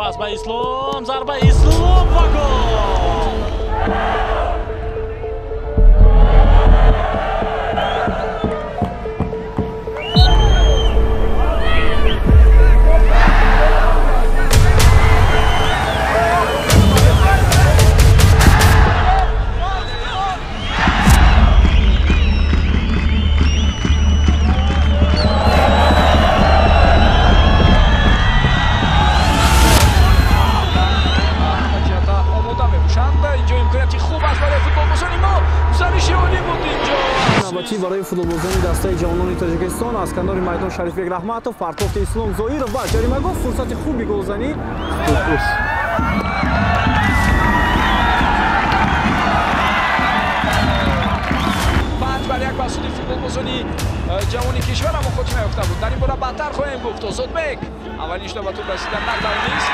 Пас ба Ислом, зарба Ислом ва гол! Барои футболбозони дастаи ҷавонони Тоҷикистон аз канори майдон Шарифбек Раҳматов, партофти Ислом Зоиров ва ҷаримагоҳ, фурсати хуби голзанӣ. 5-1 ба суди футболбозони ҷавони кишвар аммо хотима ёфта буд. Дар ин бора баъдтар хоҳем гуфт. Озодбек аввалин шуда ба туп расида натавонист.